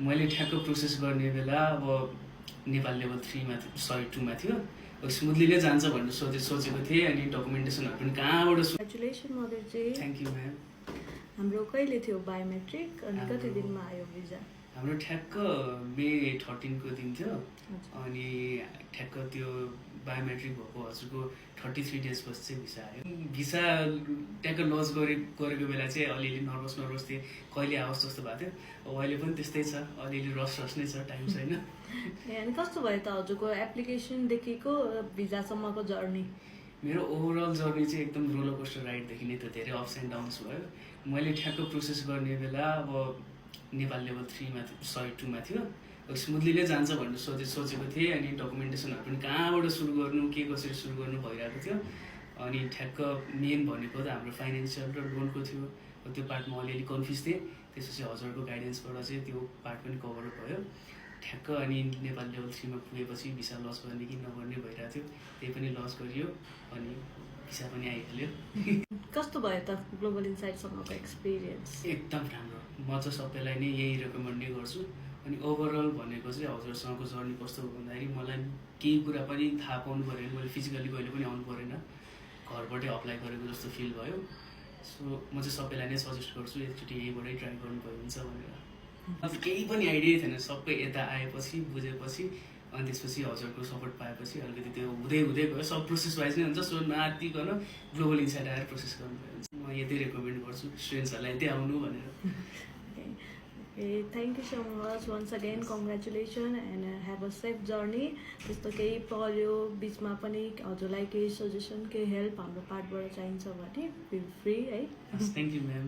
मैले ठ्याक्क प्रोसेस गर्ने बेला अब नेपाल लेभल 3मा सरी 2मा थियो स्मुथली नै जान्छ भनेर सोचेको थिएँ अनि डकुमेन्टेसनहरू पनि कहाँबाट कङ्ग्रेचुलेसन मदरजी थ्याङ्क यू म्याम हाम्रो कहिले थियो बायोमेट्रिक अनि कति दिनमा आयो भिजा हाम्रो ठ्याक्क मे 13 को दिन थियो अनि ठ्याक्क त्यो बायोमेट्रिक भएको हजुरको 33 डेज पछि चाहिँ भिसा आयो भिसा ट्याक्क लज गरेको बेला चाहिँ अलिअलि नर्भस थिएँ कहिले आओस् जस्तो भएको थियो अब अहिले पनि त्यस्तै छ अलिअलि रस नै छ टाइम छैन अनि कस्तो भयो त हजुरको एप्लिकेसनदेखिको भिजासम्मको जर्नी मेरो ओभरअल जर्नी चाहिँ एकदम रोलर कोस्टर राइडदेखि नै त धेरै अप्स एन्ड डाउन्स भयो मैले ठ्याक्क प्रोसेस गर्ने बेला अब नेपाल लेभल 3मा सरी 2मा थियो स्मुथली नै जान्छ भनेर सोचेको थिएँ अनि डकुमेन्टेसनहरू पनि कहाँबाट सुरु गर्नु के कसरी सुरु गर्नु भइरहेको थियो अनि ठ्याक्क मेन भनेको त हाम्रो फाइनेन्सियल र लोनको थियो त्यो पार्टमा अलिअलि कन्फ्युज थिएँ त्यसपछि हजुरको गाइडेन्सबाट चाहिँ त्यो पार्ट पनि कभर भयो ठ्याक्क अनि नेपाल लेभल 3मा पुगेपछि भिसा लस गर्ने कि नगर्ने भइरहेको थियो त्यही पनि लस गरियो अनि भिसा पनि आइहाल्यो कस्तो भयो त ग्लोबल इन्साइटसँगको एक्सपिरियन्स एकदम राम्रो म चाहिँ सबैलाई नै यही रेकमेन्ड नै गर्छु अनि ओभरअल भनेको चाहिँ हजुरसँगको जर्नी कस्तो भन्दाखेरि मलाई केही कुरा पनि थाहा पाउनु परेन मैले फिजिकली कहिले पनि आउनु परेन घरबाटै अप्लाई गरेको जस्तो फिल भयो सो म चाहिँ सबैलाई नै सजेस्ट गर्छु एकचोटि यहीबाटै ट्राई गर्नुभयो हुन्छ भनेर अब केही पनि आइडिया थिएन सबै यता आएपछि बुझेपछि अनि त्यसपछि हजुरको सपोर्ट पाएपछि अलिकति त्यो हुँदै गयो सब प्रोसेस वाइज नै हुन्छ सो नआत्तिकन ग्लोबल इन्साइट आएर प्रोसेस गर्नुभयो हुन्छ म यतै रेकमेन्ड गर्छु स्टुडेन्ट्सहरूलाई यतै आउनु भनेर thank you so much once again congratulations and have a safe journey त्यस्तो केही पर्यो बिचमा पनि हजुरलाई केही सजेसन केही हेल्प हाम्रो पार्टबाट चाहिन्छ भने feel free है थ्याङ्क यू म्याम